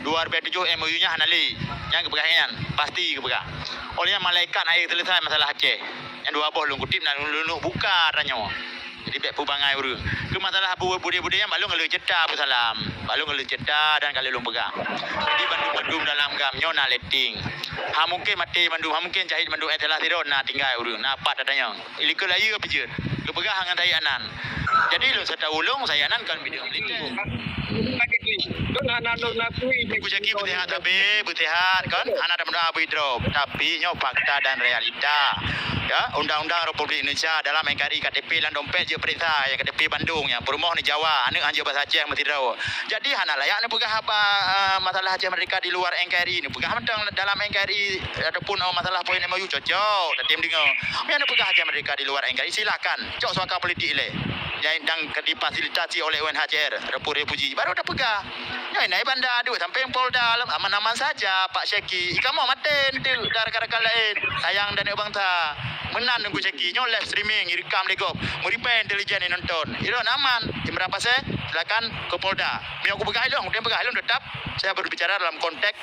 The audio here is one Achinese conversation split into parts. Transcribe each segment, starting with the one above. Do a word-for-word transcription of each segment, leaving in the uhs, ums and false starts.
dua ribèe tujoh M O U nyan hana lé. Nyan geupeugah nyan, pasti geupeugah. Oleh nyan malaikat hana selesai masalah Aceh. Nyan dua boh lôn kutip na lôn, lôn buka tanyoe. Jadi bèk peubangai ureueng. Keu masalah bu-, budé-budé nyan bak lôn ka lheueh cerita Abu Salam. Bak lôn ka lheueh cerita dan ka lheueh lôn peugah. Jadi bandum-bandum dalam GAM nyoe na letting. Ha mungken maté bandum, ha mungken syahid bandum, eh, salah sidroe na tinggai ureueng, na pat ata nyoe. Likot layeue pih jeuet. Geupeugah ngon Said Anan. Jadi lôn satahu lôn, Said Anan kon bidang militer. Kon hana lôn akui. Teungku Zaki beuseuhat sabe, beuseuhat kon, hana tameudoa bui drop. Tapi nyoe fakta dan realita. Ya, undang-undang Republik Indonesia dalam N K R I K T P lam dompet jeuet peurintah, nyang K T P Bandung, nyang peurumoh di Jawa, aneuk hanjeuet bahasa Aceh meusidroe. Jadi hana layak neupeugah haba, eh, masalah Aceh Merdeka di luar N K R I, neupeugah mantong dalam N K R I ataupun, eh, masalah poin M O U cocok, tatem deungoe. Meunyo neupeugah Aceh Merdeka di luar N K R I, silakan. Cok suaka politik ilèe. Nyang dang difasilitasi oleh U N H C R, ataupun refuji, baru tapeugah. Nyoe na banda duek sampoe Polda lom, aman-aman saja Pak Syeki. Kamoe maté enteuk dan rakan-rakan laén. Sayang dan aneuk bangsa. Meunan Teungku Syeki, nyoe live streaming, irekam lé gob. Meuribèe intelijen inonton. Ilôn aman, Imran Pasè, silakan ke Polda. Meunyo kupeugah ilôn, kutem peugah ilôn tetap saya berbicara dalam konteks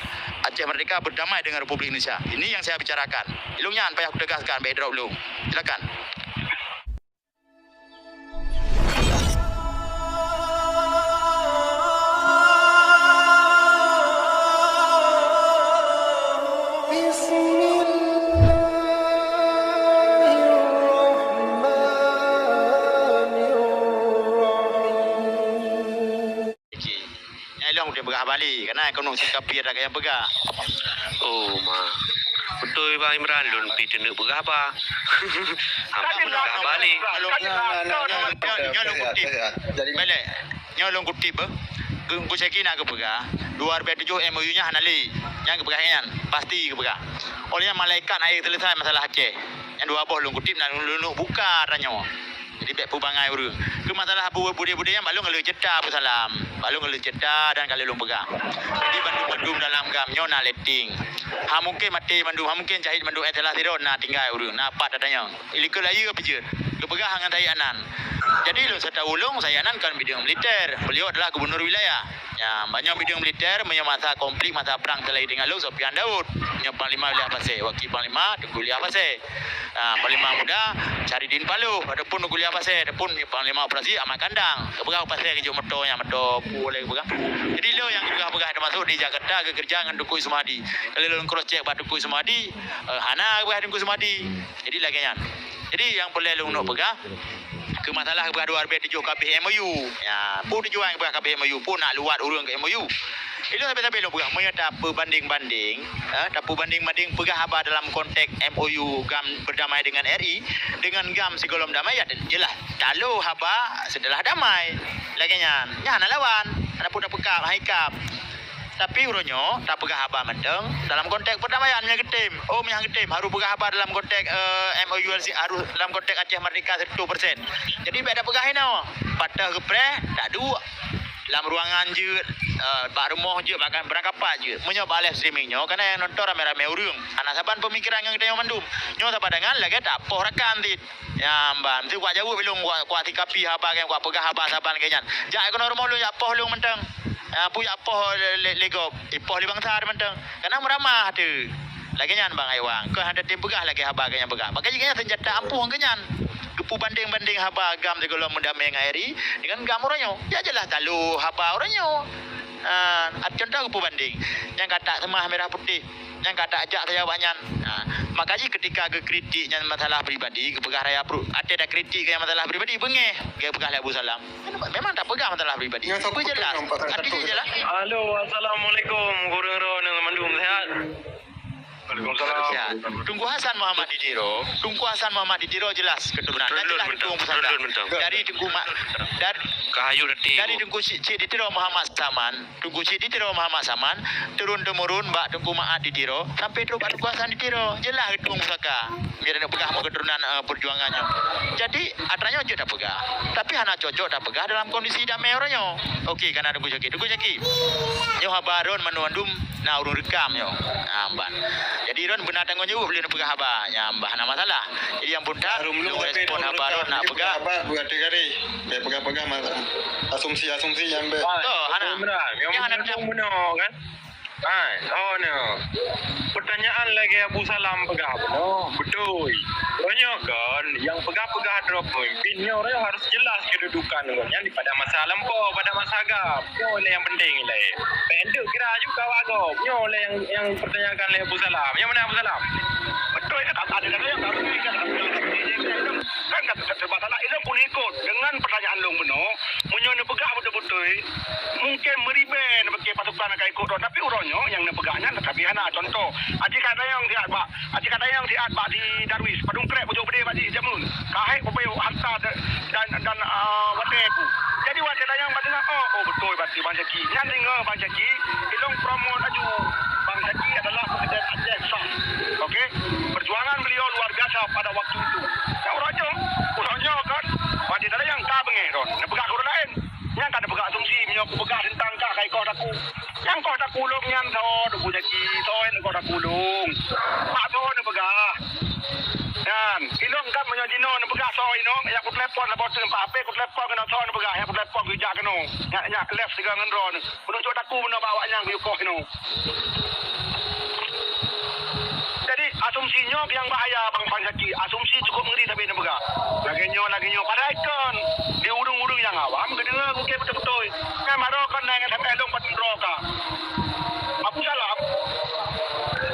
Aceh Merdeka berdamai dengan Republik Indonesia. Ini yang saya bicarakan. Ilôn nyan payah kutegaskan, bèk drop lôn. Silakan. Bismillahirrahmanirrahim. Nyan ilôn kutem peugah balik, kana keuneuk sikapi ata nyang peugah. Oh, ma. Beutôi Bang Imran, lôn pih teuneuk peugah haba. Hamba peugah balik. Nyoe, nyoe, nyoe, nyoe lôn kutip. Jadi bèk lé. Nyoe lôn kutip, eh. Teungku Syeki na geupeugah, dua ribèe tujoh M O U nyan hana lé. Nyan geupeugah nyan, pasti geupeugah. Oleh nyan malaikat hana selesai masalah Aceh. Nyan dua boh lôn kutip na lôn, lôn buka tanyoe. Jadi bèk peubangai ureueng. Keu masalah bu-, budé-budé nyan bak lôn ka lheueh cerita Abu Salam. Bak lôn ka lheueh cerita dan ka lheueh lôn peugah. Jadi bandum-bandum dalam GAM nyoe na letting. Ha mungken maté bandum, ha mungken syahid bandum, eh, salah sidroe na tinggai ureueng, na pat ata nyoe. Likot layeue pih jeuet. Geupeugah ngon Said Anan. Jadi lôn satahu lôn, Said Anan kon bidang militer. Beliau adalah gubernur wilayah. Ya, banyak bidang militer, meunyo masa konflik, masa perang selain dengan lôn, Sofian Daud. Meunyo Panglima wilayah Pasè, Wakil Panglima Teungku Ilyas Pasè. Ah, Panglima Muda, Syahridin Paloh, ataupun Teungku Ilyas Pasè, ataupun Panglima Operasi Ahmad Kandang. Geupeugah Pasè keu jok moto nyan, moto pu lé geupeugah. Jadi lôn nyang geupeugah-peugah termasuk di Jakarta geukeureuja ngon Teungku Sumadi. Kalau lôn cross check bak Teungku Sumadi, eh, hana geupeugah Teungku Sumadi. Jadi lagèe nyan. Jadi nyang peureulèe lôn neuk peugah, keu masalah geupeugah dua ribèe tujoh ka abéh M O U. Ya, peue tujuan geupeugah ka abéh M O U, peue nak luwat ureueng keu M O U. Ilôn sabe-sabe lôn peugah, meunyo tapeubanding-banding, eh, tapeubanding-banding peugah haba dalam konteks M O U GAM berdamai dengan R I, dengan GAM sigohlom damai, ya jeulaih talo haba seuteulah damai. Lagèe nyan, nyan hana lawan, hana peue tapeukab, hana ikab. Tapi uroe nyoe tapeugah haba mantong dalam konteks perdamaian nyang geutem. Oh, nyang geutem harôh peugah haba dalam konteks, eh, M O U harôh dalam konteks Aceh Merdeka seratus persen. Jadi bèk tapeugah inoe. Patah geupreh, taduek. Lam ruangan jeuet, eh, bak rumoh jeuet, bahkan beurangkapat jeuet. Meunyoe bak live streaming nyoe, kana nyang nonton ramé-ramé ureueng. Hana saban peumikiran ngon geutanyoe mandum. Nyoe saban dengan lagèe tapoh rakan cit. Nyan ban, meusti kuat jaweueb ilôn, kuat, kuat sikapi haba nyan, kuat peugah haba saban lagèe nyan. Jak keunoe rumoh lôn, jak poh lôn mantong. Ah, peue jak poh lé, lé, lé gob, ipoh lé bansa mantong. Kana meuramah teuh. Lagèe nyan Bang Aiwang, keu hana tem peugah lagèe haba geuh nyan peugah. Maka jih geuh nyan seunjata ampuh geuh nyan. Geupeubanding-banding haba GAM sigohlom meudamé ngon R I dengan GAM uroe nyoe. Ya jeulaih talo haba uroe nyoe. Ah, contoh geupeubanding. Nyang ka tak seumah merah putih. Nyang ka tak jak saja awak nyan. Ha, maka jih ketika geukritik nyan masalah pribadi, geupeugah raya pru-, até takritik nyan masalah pribadi, beungéh. Geupeugah lé Abu Salam. Memang tapeugah masalah pribadi. Nyoe satu jelas. Arti jelas. Halo, assalamualaikum. Ureueng droeneuh mandum sehat? Waalaikumsalam. Sehat. Teungku Hasan Muhammad di Tiro. Teungku Hasan Muhammad di Tiro jelas keturunan. Dan jelas Teungku Hasan. Dari Teungku Ma-, dari, dari Teungku Chik, Chik di Tiro Muhammad Saman. Teungku Chik di Tiro Muhammad Saman, turun-temurun bak Teungku Maat di Tiro, sampai trok bak Teungku Hasan di Tiro. Jeulaih geutueng pusaka. Biar neuk peugah meuketurunan, eh, perjuangan nyoe. Jadi, atra nyoe jeuet tapeugah. Tapi hana cocok tapeugah dalam kondisi damé uroe nyoe. Oke, kana Teungku Syaki. Teungku Syaki. Nyoe haba droen mandum-mandum Na ureuëng rekam nyoe. Ha, ban. Jadi, droen beuna tanggong jaweueb lé neupeugah haba. Nyan bah hana masalah. Jadi, nyang phôn that, Harum lu, lôn tapi respon ureuëng haba rekam, droen nak jadi peugah. Peugah haba, buat tiga hari. Dia peugah-peugah masalah asumsi-asumsi nyang be-, oh, hana. Betul, benar. Nyang hana benar, benar, kan? Hai, oh, no. Pertanyaan lagèe Abu Salam peugah, benar. Betul. Roh nyoe kan, nyang peugah-peugah droe pemimpin nyoe, roh nyoe harus jelas kedudukan ngon nyan pada masa lampau, pada masa GAM. Nyoe lé nyang penting lé. Bèk enteuk kira juga awak gob. Nyoe lé nyang, nyang pertanyakan lé Abu Salam. Nyang mana Abu Salam? Betul, ada, ada, ada yang tak betul, kan? Kan kata, kata Abu Salam, ilôn pun ikut dengan pertanyaan lôn bunoe. Meunyoe neupeugah beutôi-beutôi, mungkin meuribèe neupike pasukan akan ikut droe. Tapi uroe nyoe nyang neupeugah nyan, tapi hana contoh. Aci ka tanyong siat bak, aci ka tanyong siat bak di Darwis. Padum krek pojok beudé bak jih jameun. Ka hék peubeuet harta dan, dan, dan, ah, watèe ku. Jadi watèe tanyong bak teungoh, oh, oh, beutôi berarti Bang Zaki. Nyan deungö Bang Zaki, ilôn promote laju. Bang Zaki adalah pekerja Aceh besar. Oke? Perjuangan beliau luar biasa pada waktu itu. Nyang uroe nyoe, uroe nyoe kan, watèe tanyong ka beungéh droen. Neupeugah keu ureueng laén. Nyang ka neupeugah asumsi, meunyoe kupeugah teuntang kah, ka ikoh takue. Nyang koh takue lôn nyan soe, Teungku Zaki, soe nyang koh takue lôn. Mak soe neupeugah. Nyan, ilôn kan meunyoe jinoe neupeugah soe inong, nyang kutelepon, saboh teuk pat H P kutelepon keunoe soe neupeugah, nyang kutelepon keu jak keunoe. Nyak, nyak lef sigoe ngon droeneuh. Meununjuk takue bunoe bak awaknyan geuyue koh inoe. Jadi, asumsi nyoe nyang bahaya, Bang, Bang Zaki. Asumsi cukup ngeri sabe neupeugah. Lagèe nyoe, lagèe nyoe. Padahai kon, di ureueng-ureueng nyang awam, geudeungö mungken beutôi-beutôi. Kan baroe kon na nyang sampé lôn bak droe ka. Abu Salam,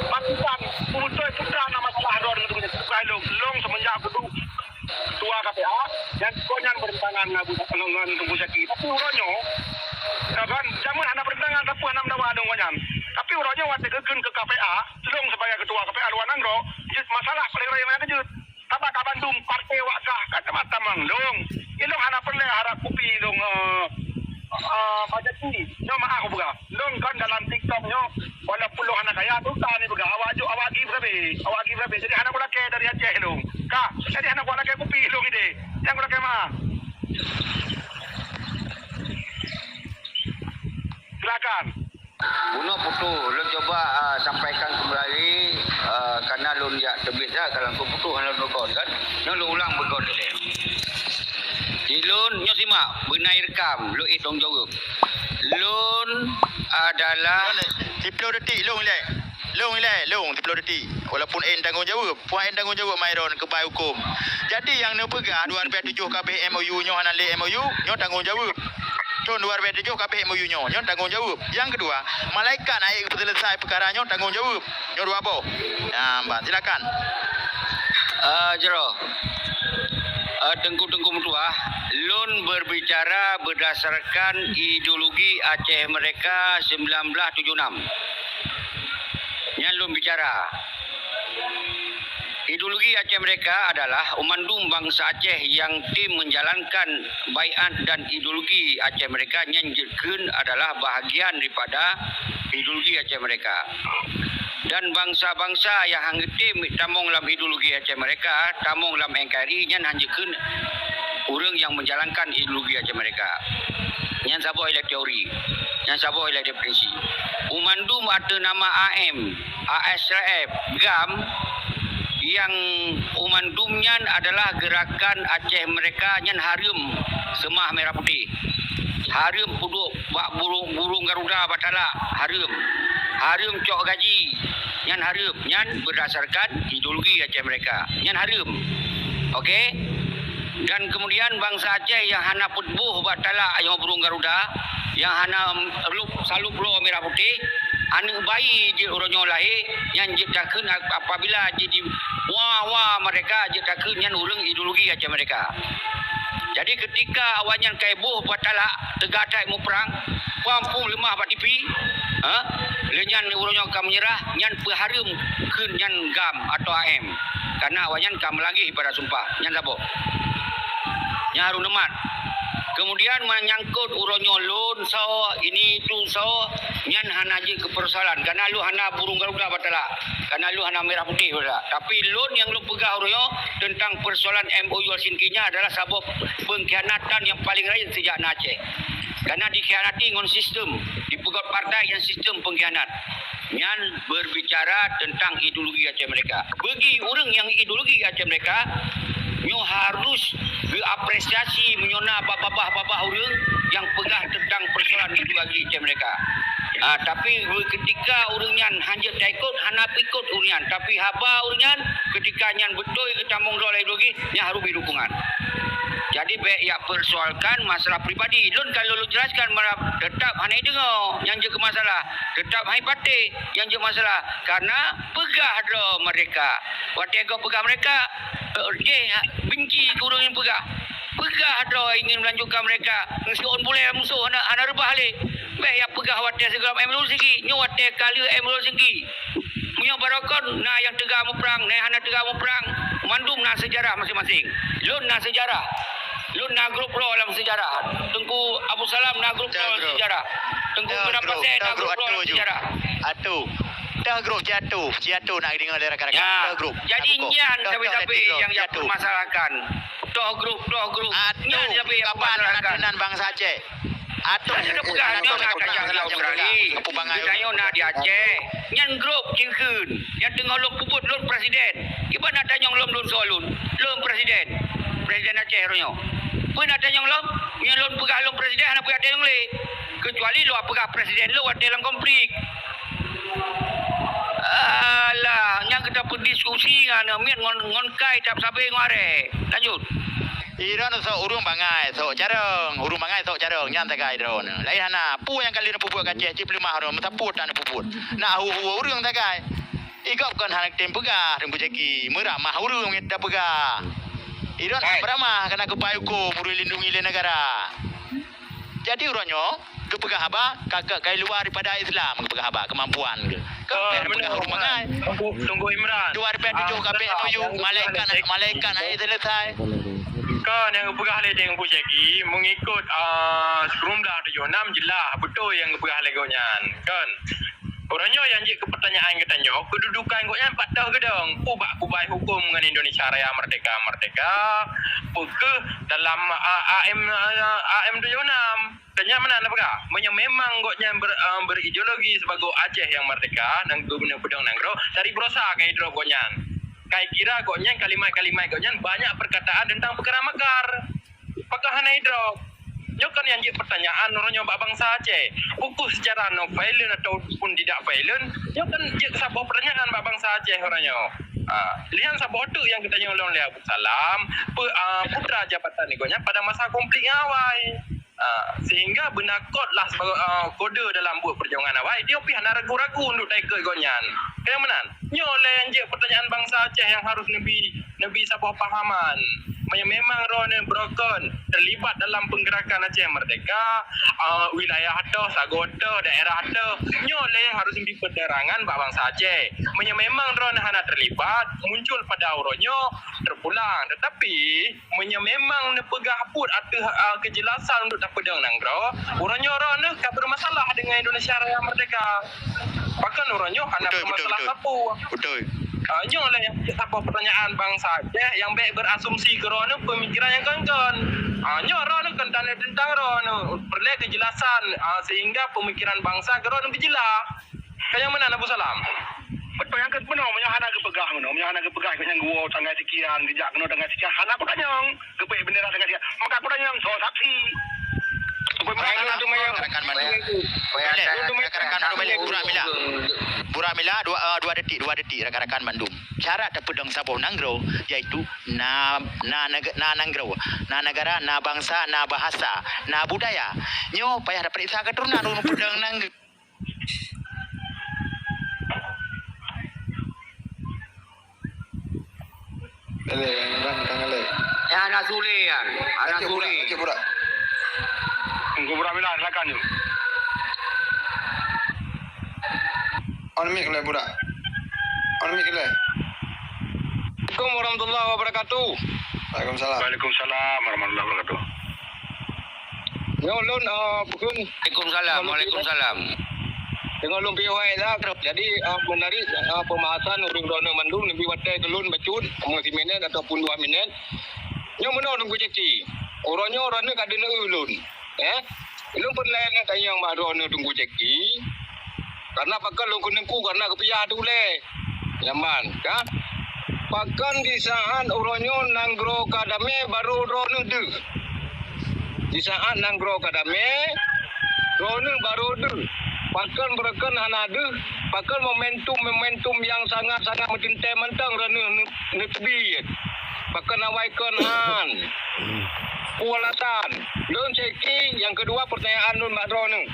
masukan, beutôi putra na masalah droe deungon bukan lôn. Lôn semenjak kudu ketua K P A, nyan kok nyan bertentangan ngon Abu, ngon, ngon Teungku Zaki. Tapi uroe nyoe, ya kan, jameun hana bertentangan, tapi hana meudawa deungon nyan. Tapi uroe nyoe watèe geukheun keu K P A, lôn sebagai ketua K P A luwa nanggroe, jeuet masalah paléng raya manyang jeuet. Sabab ka bandum partai wak sah, ka teuma tamong lôn. Ilôn hana peureulèe harap kupi lôn, eh, eh, Pak Zaki. Nyoe maaf kupeugah. Lôn kan dalam TikTok nyoe, walaupun lôn hana kaya, tu ka ni peugah, awak jok, awak gi beurabé, awak gi beurabé. Jadi hana kulakèe dari Aceh lôn. Ka, jadi hana kulakèe kupi lôn idéh. Nyang kulakèe maaf. Silakan. Bunoe putoh, lôn cuba, ah, sampaikan kembali, ah, karena lôn jak teubiet dah, kalau lôn putoh hana lôn kon kan. Nyoe lôn ulang beugöt lé. Di lôn, nyoe simak, beuna irekam, lôn ék tanggung jaweueb. Lôn adalah siploh detik, lôn ilèe. Lôn ilèe, lôn siploh detik. Walaupun én tanggung jaweueb, peue én tanggung jaweueb Myron keu bai hukôm. Jadi nyang neupeugah dua ribèe tujoh ka abéh M O U nyoe hana lé M O U, nyoe tanggung jaweueb. Thôn dua ribèe tujoh ka abéh M O U nyoe, nyoe tanggung jaweueb. Nyang keudua, malaikat hana ék geupeuseuleusai peukara nyoe tanggung jaweueb. Nyoe dua boh. Nah, Mbak, silakan. Ah, jroh. Ah, Teungku-teungku meutuah, lôn berbicara berdasarkan ideologi Aceh Merdeka sembilan belas tujuh enam. Nyan lôn bicara. Ideologi Aceh Merdeka adalah mandum bansa Aceh nyang tem menjalankan baiat dan ideologi Aceh Merdeka nyan jeuet kheun adalah bahagian daripada ideologi Aceh Merdeka. Dan bansa-bansa nyang han geutem tamong lam ideologi Aceh Merdeka, tamong lam N K R I nyan han jeuet kheun ureueng nyang menjalankan ideologi Aceh Merdeka. Nyan saboh ilèe teori. Nyan saboh ilèe definisi. Mandum ateueh nama A M, A S R F, GAM, nyang mandum nyan adalah gerakan Aceh Merdeka nyan hareuem seumah merah putih. Hareuem peuduek bak burung, burung garuda bak talak, hareuem. Hareuem cok gaji, nyan hareuem. Nyan berdasarkan ideologi Aceh Merdeka. Nyan hareuem. Oke? Dan kemudian bansa Aceh nyang hana peuboh bak talak nyoe burung garuda, nyang hana salub, salub bloe merah putih, aneuk bayi jeuet uroe nyoe lahé, nyan jeuet takheun ap-, apabila jeuet di wa-wa merdeka, jeuet takheun nyan ureueng ideologi Aceh Merdeka. Jadi ketika awaknyan ka iboh bak talak, teuga that muprang, puang-puang leumah bak tipi, ha? Lheueh nyan uroe nyoe ka meunyeurah, nyan peuhareuem kheun nyan GAM atau A M. Karena awaknyan ka meulangge pada sumpah. Nyan saboh. Nyan hareuem neumat. Kemudian menyangkut uroe nyoe lôn soe, ini itu soe, nyan hana jeuet keu persoalan. Karena lôn hana burung garuda bak talak. Karena lôn hana merah putih bak talak. Tapi lôn nyang lôn peugah uroe nyoe tentang persoalan M O U Helsinki nyan adalah saboh pengkhianatan nyang paling rayeuk sejak na Aceh. Karena dikhianati ngon sistem, dipeugöt partai nyang sistem pengkhianat. Nyan berbicara tentang ideologi Aceh Merdeka. Bagi ureuëng nyang ideologi Aceh Merdeka, nyoe harus geuapresiasi meunyoe na babah-babah ureuëng nyang peugah tentang persoalan ideologi Aceh Merdeka. Ah, tapi ketika ureuëng nyan hanjeuet taikot, hana ikot ureuëng nyan. Tapi haba ureuëng nyan, ketika nyan beutôi geutamong droe lé ideologi, nyan harus bri dukungan. Jadi, bék yak persoalkan masalah pribadi. Lôn ka lôn jelaskan malam, tetap hana ideungoe nyang jeuet keu masalah. Tetap hai patéh nyang jeuet masalah. Karena peugah droe merdeka. Watée gob peugah merdeka, eh, jih benci keu ureuëng nyang peugah. Peugah droe ingin melanjutkan merdeka. Meusiôn bulée musoh hana, hana reubah lé. Bék yak peugah watée sigohlom M L O sigi. Nyoe watée ka lheueh M L O sigi. Meunyoe barokon na nyang teuga muprang, na nyang hana teuga muprang, mandum na sejarah masing-masing. Lôn na sejarah. Lôn na grup droe lam sejarah. Teungku Abu Salam na grup droe lam sejarah. Teungku Imran Pasé na grup droe lam sejarah. Atu. Toh grup Ciatu. Ciatu nak deungoe lé rakan-rakan. Ya. Toh grup. Jadi nyan sabe-sabe nyang jak permasalahkan. Toh grup, toh grup. Nyan sabe nyang permasalahkan. Nan bangsa Aceh. Atau ada peugah nyoe na tajak di Australia. Geutanyoe na di Aceh. Nyan grup jingkeun. Nyang teungoh lôn peubuet lôn presiden. Kiban na tanyong lom lôn soe lôn. Lôn presiden. Presiden Aceh roh nyoe. Peue na tanyong lom? Nyang lôn peugah lôn presiden hana peugah tanyong lé. Kecuali lôn peugah presiden lôn watée lam konflik. Alah, nyang kita peudiskusi ngon miet ngon, ngon kai tap sabe ngon aré. Lanjut. Iron sok ureuëng bangai sok carong, ureuëng bangai sok carong nyan tagai droe. Lain hana, peue nyang ka lheueh neupeubuet ka Aceh cit peuleumah droe, meusapeue tan neupeubuet. Nak hu-hu ureuëng tagai. Igop kon hana tem peugah, Teungku Jaki, meuramah ureuëng nyang tapeugah. Iron hana meuramah, kana geupai huköm ureuëng lindungi lé negara. Jadi uroe nyoe geupeugah haba ka, ka, ka luwa daripada Islam geupeugah haba keumampuan geuh. Ka geupeugah ureuëng bangai. Teungku, Teungku Imran. Dua ribèe tujoh ka bèk nuyu malaikat, malaikat hana selesai. Kon nyang geupeugah lé Teungku Jaki mengikut, ah, sembilan belas tujuh enam jelas beutôi nyang geupeugah lé gobnyan. Kon. Uroe nyoe nyang jeuet keu peutanyaan geutanyoe, keududukan gobnyan pat toh geudong, peue bak kubai huköm ngon Indonesia Raya Merdeka, merdeka, peue keuh dalam, ah, A M, ah, A M tujuh enam. Tanya meunan na peugah, meunyoe memang gobnyan ber-, ah, berideologi sibagoe Aceh nyang merdeka, nang gubunur peudong nanggroe, dari beurasa ka idrop gobnyan. Kai kira gobnyan, kalimat-kalimat gobnyan banyak perkataan tentang peukara makar. Pakon hana idrop? Nyoe kan nyang jeuet peutanyaan uroe nyoe bak bansa Aceh. Peue keuh secara non-violent ataupun tidak violent, nyoe kan jeuet saboh peutanyaan bak bansa Aceh uroe nyoe. Ha, lian saboh teuk nyang geutanyong lom lé Abu Salam, pe-, ah, putra jabatan gobnyan pada masa konflik nyang awai. Ah, sehingga beuna kot lah sebagai, ah, kode dalam buet perjuangan awai, dia pih hana ragu-ragu untuk taikot gobnyan. Kaya meunan, nyoe lé nyang jeuet peutanyaan bansa Aceh nyang harus neubi, neubi saboh pahaman. Meunyoe memang droeneuh beurokon terlibat dalam penggerakan Aceh Merdeka, ah, wilayah toh, sagoe toh, daerah toh, nyoe lé harus neubi penerangan bak bansa Aceh. Meunyoe memang droeneuh hana terlibat, muncul pada uroe nyoe, terpulang. Tetapi, meunyoe memang neupeugah buet ateueh, ah, keujelasan untuk tapeudong nanggroe, uroe nyoe droeneuh ka bermasalah dengan Indonesia Raya Merdeka. Bahkan uroe nyoe hana bermasalah sapeue. Betul. Ah, nyoe lah nyang saboh peutanyaan bansa Aceh nyang bèk berasumsi keu droeneuh pemikiran nyang kon-kon. Ah, nyoe droeneuh kon tanda tentang droeneuh. Peureulèe keujelasan, ah, sehingga pemikiran bansa keu droeneuh beujeulaih. Ka nyang meunan Abu Salam. Beutôi nyang keuh meunoe, meunyoe hana geupeugah meunoe, meunyoe hana geupeugah keu nyang geuwoe tanggai sikian, geujak keunoe tanggai sikian, hana peutanyong, geupeuék bendera tanggai sikian. Maka peutanyong soe saksi. Rakan-rakan mandum, rakan-rakan mandum balik, Burak Mila. Burak Mila, dua, eh, dua detik, dua detik, rakan-rakan mandum. Syarat tapeudong saboh nanggroe, yaitu na, na neg-, na nanggroe, na negara, na bansa, na bahasa, na budaya. Nyoe payah tapeuriksa keuturonan ureueng peudong nanggroe. Lé, Imran, ka ngalé. Eh, anak Sule, kan? Anak Sule. Lanjut, Burak. Teungku Burak Mila, silakan, Ju. On mic lé, Burak. On mic lé. Assalamualaikum warahmatullahi wabarakatuh. Waalaikumsalam. Waalaikumsalam warahmatullahi wabarakatuh. Nyoe lôn, ah, bukon. Waalaikumsalam, waalaikumsalam. Deungon lôn piôh hai lah. Jadi, ah, menarik, ah, pembahasan ureueng droeneuh mandum neubi watèe keu lôn bacut, meunyoe siminèt ataupun dua minèt. Nyoe meunoe Teungku Jaki. Uroe nyoe droeneuh ka deungoe lôn. Eh? Lôn peureulèe neutanyong bak droeneuh Teungku Jaki. Karena pakon lôn keuneuk ku, karena geupiah teuh ulèe. Nyan ban, ka? Pakon di saat uroe nyoe nanggroe ka damé barô droeneuh deuh. Di saat nanggroe ka damé, droeneuh barô deuh. Pakon beureukon hana deuh, pakon momentum-momentum nyang sangat-sangat meuteuntèe mantong droeneuh neu-, neuteubiet. Pakon awai kon han. Peue alasan? Lôn cèki, nyang keudua, peurtanyaan lôn bak droeneuh.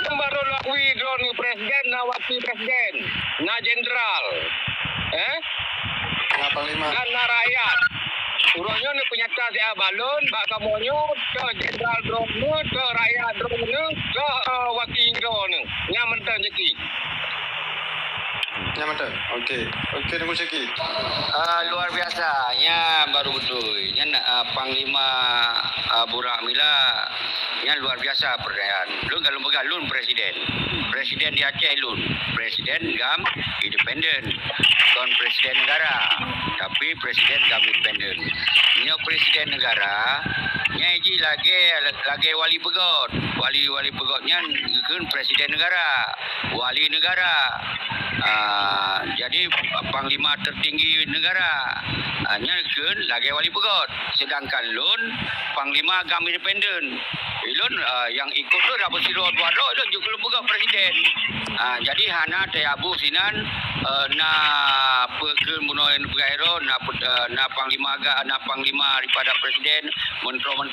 Nyang barô lakui droeneuh presiden, na wakil presiden, na jenderal, eh? Na panglima. Dan na rakyat. Uroe nyoe neupeunyata siat bak lôn, bak kamoe nyoe, keu jenderal droeneuh, keu rakyat droeneuh, keu, eh, wakil droeneuh. Nyan mantong cèki. Nyan mantong. Oke. Oke, Teungku Syaki. Ah, luar biasa. Nyan baru beutôi. Nyan, ah, Panglima, ah, Burak Mila. Nyan luar biasa peurtanyaan. Lôn kalau peugah lôn presiden. Presiden di Aceh lôn. Presiden GAM independen. Kon presiden negara. Tapi presiden GAM independen. Nyoe presiden negara, nyan jih lagèe, lagèe wali peugöt. Wali, wali peugöt nyan geukheun presiden negara. Wali negara. Ah, jadi panglima tertinggi negara. Ah, nyan kheun lagèe wali peugöt. Sedangkan lôn panglima GAM independen. Ulôn, ah, nyang ikut lôn dak beusidroe dua droe, lôn jeuet keu lôn peugah presiden. Ah, jadi hana teuabu sinan, eh, na peue kheun bunoe peugah droe, na pe-, eh, na panglima GAM, na panglima daripada presiden, menteri-menteri.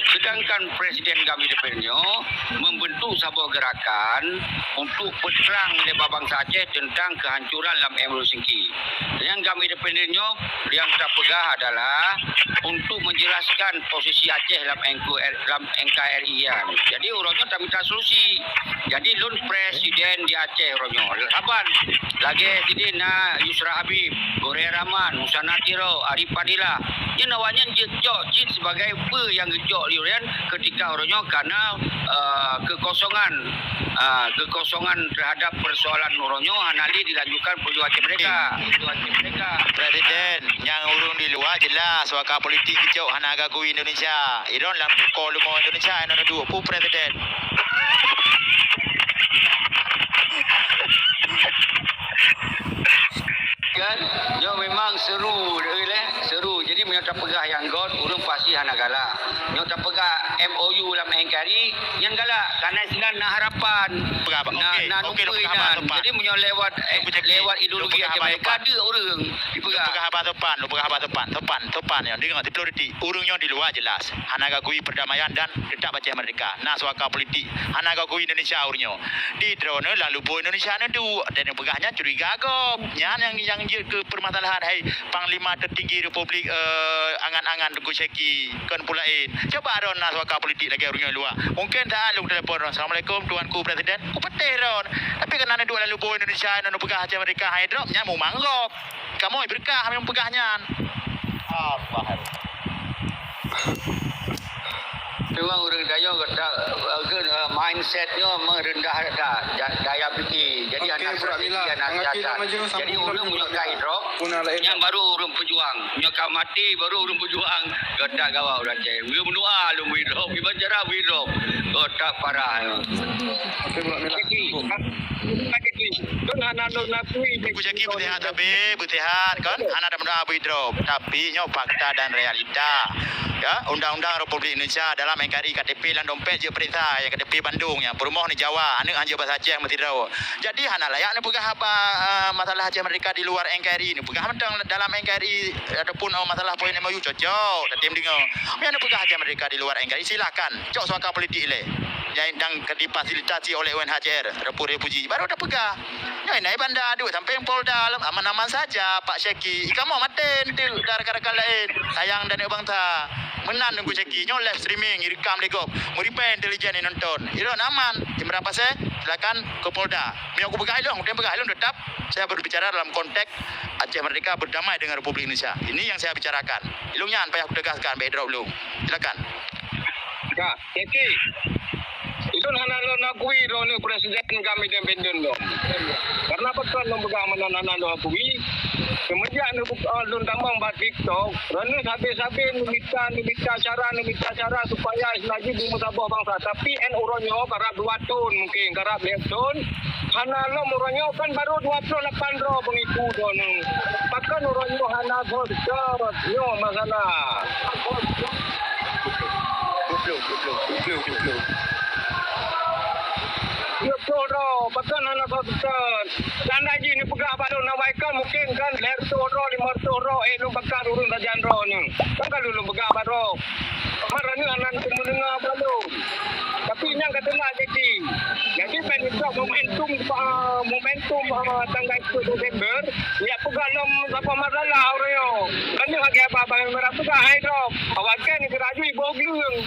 Sedangkan presiden GAM independen nyoe membentuk saboh gerakan untuk peutrang lé bak bansa Aceh tentang kehancuran lam M R U Helsinki. Nyang GAM independen nyoe nyang tapeugah adalah untuk menjelaskan posisi Aceh lam N K R I, lam N K R I nyan. Jadi uroe nyoe tamita solusi. Jadi lôn presiden di Aceh uroe nyoe. Saban lagèe sidin na Yusra Habib, Goreh Rahman, Husana Tiro, Arif Fadilah. Nyan awaknyan jeuet cok cit sebagai peue nyang geucok lé nyan ketika uroe nyoe karena, eh, kekosongan, eh, kekosongan terhadap persoalan uroe nyoe hana lé dilanjutkan peurjuangan Aceh Merdeka. Presiden, nyang ureueng di luwa jelas, waka politik geucok hana gagui Indonesia. Idon lam ko leumo Indonesia, inoe duek peue presiden. Kan? Nyoe memang seru, eh, leh, seru. Jadi, meunyoe tapeugah nyang göt, ureueng pasti hana galak. Nyoe tapeugah M O U lam N K R I, nyan galak. Karena sinan na harapan. Peugah apa? Na, oke, na oke, numpuk peugah apa inan. Sopan? Jadi, meunyoe lewat, eh, peugah apa? Lewat ideologi Aceh Merdeka, deuek ureueng dipeugah. Peugah apa sopan? Peugah apa sopan? Sopan, sopan, ya. Dengar, sepuluh detik. Ureueng nyoe di luwa jelas. Hana gagui perdamaian dan tetap Aceh Merdeka. Na suaka politik. Hana gagui Indonesia ureueng nyoe. Di droeneuh lalu boh Indonesia neuduek, dan nyang peugah nyan curiga gob. Nyan nyang, nyang jeuet keu permasalahan, hai Panglima tertinggi Republik, eh, angan-angan Teungku Syaki, kon peue laén. Coba droen na suaka politik lagèe ureueng nyoe luwa. Mungkin saat lôn telepon droen, "Assalamualaikum, Tuanku Presiden." Kupeuteh droen. Tapi keunan neuduek lalu boh Indonesia, nyoe neupeugah Aceh Merdeka hai drop, nyan mumang gob. Kamoe beureukat nyang peugah nyan. Memang ureueng tanyoe gata, eh, ke, eh, mindset nyoe memang rendah that, ja-, daya pikir. Jadi, hana strategi, hana siasat. Jadi, ureueng meunyoe ka drop, nyan baru ureueng pejuang. Nyoe ka maté, baru ureueng pejuang. Gata gawa ureueng Aceh. Ureueng meudoa lôn bri drop. Kiban cara bri drop. Gata parah. Oke, Burak Mila. Jadi, Teungku Syaki beuseuhat sabe, beuseuhat kan? Hana ada meudoa bri drop. Tapi nyoe fakta dan realita. Ya, undang-undang Republik Indonesia dalam N K R I K T P lam dompet jeuet peuriksa, ya, K T P Bandung, ya, peurumoh di Jawa, aneuk han jeuet bahasa Aceh meusidroe. Jadi hana layak neupeugah haba, eh, masalah Aceh Merdeka di luar N K R I, neupeugah mantong dalam N K R I ataupun, oh, masalah poin M O U cocok, tatem deungoe. Meunyo neupeugah Aceh Merdeka di luar N K R I, silakan. Cok suaka politik ilèe. Nyang dang difasilitasi oleh U N H C R, ataupun refuji, baru tapeugah. Nyoe na banda duek sampéng Polda, aman-aman saja, Pak Syaki. Kamoe maté enteuk dan rakan-rakan laén. Sayang dan bansa. Meunan Teungku Syaki. Nyoe live streaming, irekam lé gob. Meuribèe intelijen inonton. Ilôn aman. Jeuet meurapasé, silakan ke Polda. Meunyoe kupeugah ilôn, kutem peugah ilôn tetap saya berbicara dalam konteks Aceh Merdeka berdamai dengan Republik Indonesia. Ini yang saya bicarakan. Ilôn nyan payah kutegaskan, bèk drop lôn. Silakan. Ya, Syaki. Ilôn hana lôn akui droeneuh presiden GAM independen lom. Karena pakon lôn peugah meunan hana lôn akui? Seumenjak neubuka lôn tamong bak TikTok, droeneuh sabe-sabe neumita, neumita cara, neumita cara supaya laju beumeusaboh bansa. Tapi 'an uroe nyoe karab dua thon mungken, karab lhèe thon, hana lom uroe nyoe kan baru dua ploh lapan droe peungitu droeneuh. Pakon uroe nyoe hana voter nyoe masalah? Dua ploh droe, pakon hana voter? Tanda jih neupeugah bak lôn awai kan mungken kan lhèe reutôh droe, limong reutôh droe, eh, lôn pakat ureueng sajan droeneuh. Kan ka lôn peugah bak droe. Droeneuh hana teumeundeungoe bak lôn. Tapi nyang ka teuma jadi. Jadi, ban nibak momentum, ah, momentum, ah, tanggai siplôh Desember, jak peugah lom saboh masalah uroe nyoe. Kan nyoe lagèe abang-abang nyang peugah, hai droe, awak kan neugeuraju iboh gleueng.